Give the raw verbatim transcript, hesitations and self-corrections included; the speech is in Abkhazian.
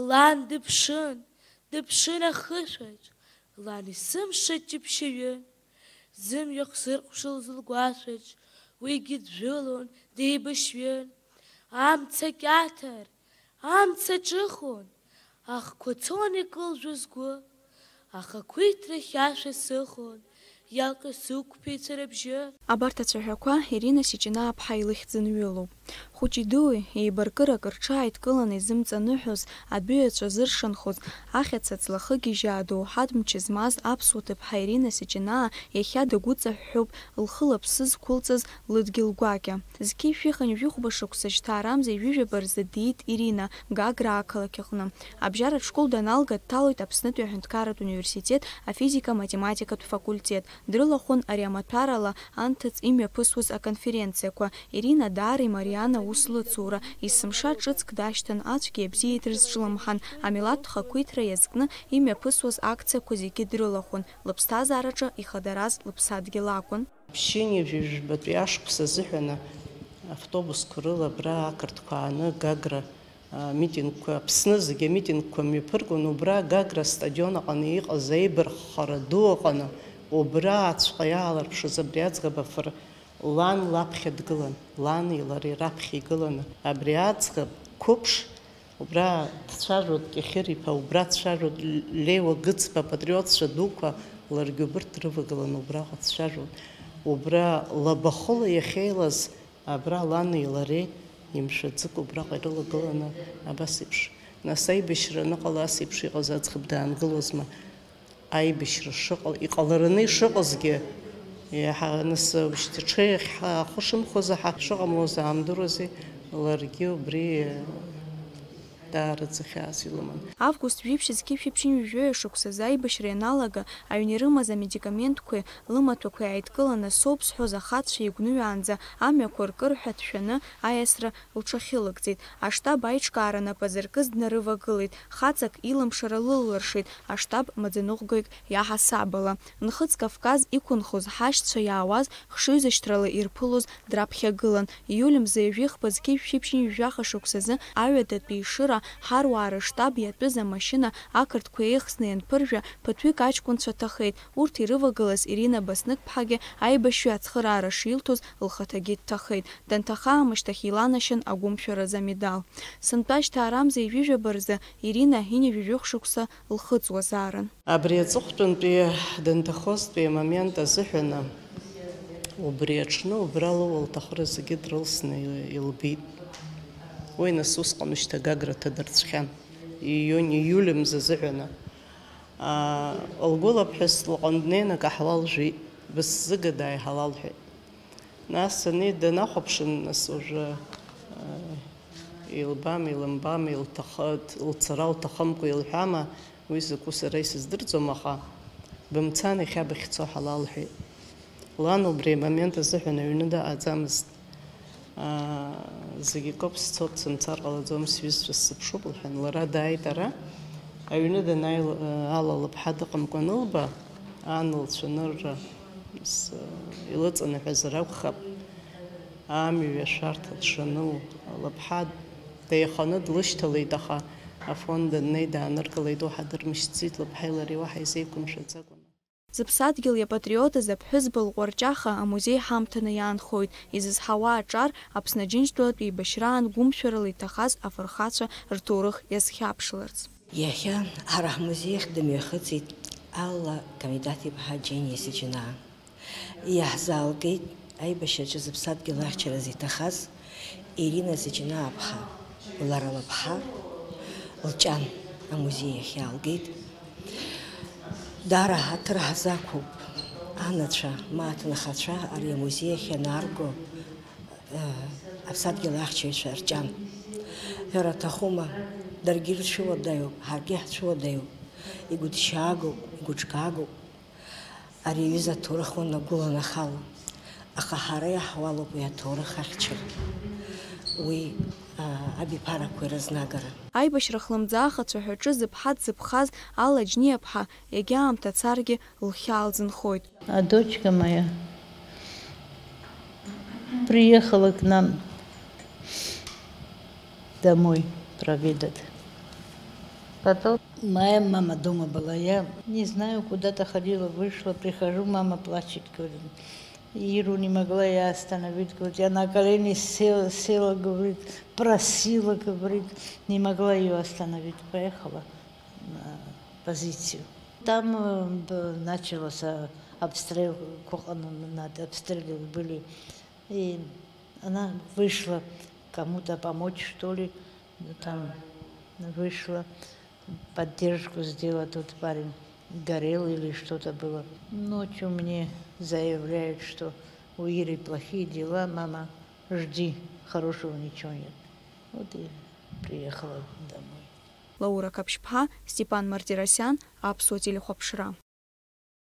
Лан дыԥшын, дыԥшын ахышәаҿ, лан есымша ҷаԥшьаҩын. Зымҩахь зырҟәшылоз лгәашәаҿ уигьы джәылон, деибашьҩын. Амца кьаҭар, амца ҿыхон, ахқәа цон икылжәо сгәы, аха ақәиҭрахь ашәа сыхон, иалҟьа сықәԥеицәа рыбжьы. Абарҭ ацәаҳәақәа Ирина Сиҷанаа-ԥҳа илыхьӡын ҩылоуп. Хәыҷи-дуи еибаркырак рҽааидкыланы изымҵаныҳәоз адәы иаҵәа зыршанхоз, ахьаца ҵлахы гьежьаа доуҳатә мчы змаз аԥсуа ҭыԥҳа Ирина Сиҷанаа иахьа дагәыҵаҳәҳәоуп лхы лаԥсы зқәылҵаз лыдгьыл гәакьа. Зқьи жәшәи хынҩажәи хәба шықәса жьҭаарамза ҩажәижәаба рзы диит Ирина Гагра ақалақь аҟны. Абжьаратә школ даналга, дҭалоит Аԥснытәи аҳәынҭқарратә университет афизика-математикатә факультет. Дрылахәын ари амаҭәарала анҭыҵ имҩаԥысуаз аконференциақәа. Ирина даара имариан аус лыцура, есымша ҿыцк дашьҭан, ацәгьеи абзиеи дрызҿлымҳан, амилаҭтә хақәиҭра иазкны имҩаԥысуаз акциақәа зегьы дрылахәын, лыԥсҭазаараҿы ихадараз лыԥсадгьыл акәын. Ԥшьынҩажәи жәбатәи ашықәс азыҳәан автобусқәа рыла абра ақырҭқәа ааны Гагра амитингқәа, Аԥсны зегьы амитингқәа мҩаԥыргон, убра Гагра астадион аҟны иҟаз аибарххара ду аҟны, убраҵәҟьа иаалырԥшыз абри аӡӷаб афыр лан лаԥхьа дгылан, лани лареи раԥхьа игыланы. Абри аӡӷаб қәыԥш убра дцәажәон, Кьахьыр-иԥа убра дцәажәон, Леуа Гыцба апатриотцәа дуқәа, ларгьы убырҭ дрывагыланы убраҟа дцәажәон. Убра лабахәыла иахьеилаз Абра лани лареи имшәаӡык убраҟа ирылагыланы абас еиԥш, нас аибашьра аныҟала ас еиԥш иҟаз аӡӷаб даангылозма? Аибашьра шыҟала, иҟалараны ишыҟазгьы, иаҳа нас шьҭа ҽеи ахьҳа-, ахәы шымхоз аҳа шыҟамлоз аамдыруази, ларгьы убри даараӡа хьаас илыман. Август жәиԥшь зқьи жәшәи ԥшьынҩажәи жәаҩа шықәсазы аибашьра ианалага, аҩны ирымаз амедикаментқәеи лымаҭәақәеи ааидкыланы, соуп зҳәоз ахацәа игәныҩаанӡа амҩақәа ркыр ҳәа дшәаны аиасра лҽахьылыгӡеит. Аштаб аиҿкаара нап азыркыз днарывагылеит, хаҵак илымшара лыллыршеит, аштаб маӡаныҟәгаҩык иаҳасабала. Нхыҵ Кавказ иқәынхоз ҳашьцәа иаауаз хшыҩзышьҭрала ирԥылоз драԥхьагылан. Ииуль мза ҩажәи хԥа зқьи жәшәи ԥшьынҩажәи жәаха шықәсазы аҩадатәи Ешыра ҳаруаа рыштаб иатәыз амашьына ақырҭқәа еихсны ианԥыржәа, ԥыҭҩык аҷкәынцәа ҭахеит. Урҭ ирывагылаз Ирина Баснык-ԥҳагьы аибашьҩы ацхыраара шилҭоз лхаҭагьы дҭахеит. Данҭаха аамышьҭахь иланашьан агәымшәаразы амедал. Сынтәа жьҭаарамза ҩажәижәаба рзы Ирина ҩажәи жәохә шықәса лхыҵуазаарын. Абри аҵыхәтәантәи данҭахозтәи амомент азыҳәан, убри аҽны убра лыуа лҭахра зегьы дрылсны илбеит. Уи нас усҟан шьҭа Гагра ҭадырцәхьан, июнь, ииуль мза азыҳәан. Аа, лгәылаԥҳәыс лҟны днеины акаҳуа лжәит, бысзыгада, ааиҳа лалҳәеит. Нас ани данахәаԥшын, нас уажәы, аа, илбама, илымбама, илҭахы-, лцара лҭахымкәа илҳәама, уи закәу сара исыздырӡом, аха бымцан иахьа бахьцо ҳәа лалҳәеит. Лан убри амомент азыҳәан аҩны дыҟаӡамызт. Аа, зегь акоуп, сцоит, сымцар ҟалаӡом, сҩызцәа сзыԥшуп, лҳәан, лара дааит ара. Аҩны данааи, ала лыԥҳа дыҟамкәа анылба, ан лцәанырра с-, илыҵанаҳәазар акәхап, амҩа шәарҭа дшану, лыԥҳа деиханы длышьҭалеит, аха Афон даннеи дааныркылеит, уаҳа дырмышьҭӡеит, лыԥҳаи лареи уаҳа изеиқәымшәаӡакәан. Зыԥсадгьыл иапатриотыз аԥҳәызба лҟәарҷаха амузеи ҳамҭаны иаанхоит, изызҳауа аҿар Аԥсны Аџьынџьтәылатә еибашьраан гәымшәарала иҭахаз афырхацәа рҭоурых иазхьаԥшларц. Иахьа ҳара ҳмузеи ахь дымҩахыҵит Алла Камидаҭ-иԥҳа Џьениа Сиҷанаа. Иаҳзаалгеит аибашьраҿы зыԥсадгьыл ахьчараз иҭахаз Ирина Сиҷанаа-ԥҳа, лара лыԥҳа, лҷан амузеи ахь иаалгеит. Даара ҳаҭыр ҳзақәуп анацәа, ма аҭынхацәа ари амузеи ахь ианаарго, э, аԥсадгьыл ахьчаҩцәа рҷан. Ҳәара аҭахума, даргьы ирцәыуадаҩуп, ҳаргьы ҳцәыуадаҩуп, игәыҭшьаагоуп, игәыҿкаагоуп. Ари аҩыза аҭоурых унагәылан ахала, аха ҳара иаҳуалуп уи аҭоурых ахьчара, уи, аа, абиԥарақәа ирызнагара. Аибашьра хлымӡаах ацәаҳәаҿы зыԥҳа дзыԥхаз Алла Џьениа-ԥҳа, егьа аамҭа царгьы, лхьаа лзынхоит. А дочка моя приехала к нам домой проведать. Потом моя мама дома была. Я не знаю, куда-то ходила, вышла, прихожу, мама плачет, говорит. Иру не могла я остановить, говорит. Я на колени села, села, говорит, просила, говорит, не могла ее остановить. Поехала на позицию. Там э, б- начался обстрел, кухонный над обстреливали были. И она вышла кому-то помочь, что ли. Ну, там вышла, поддержку сделала тот парень. Горел или что-то было. Ночью мне заявляют, что у Иры плохие дела, мама, жди, хорошего ничего нет. Вот и приехала домой. Лаура Қаԥшьԥҳа, Степан Мартиросиан, Аԥсуа телехәаԥшра.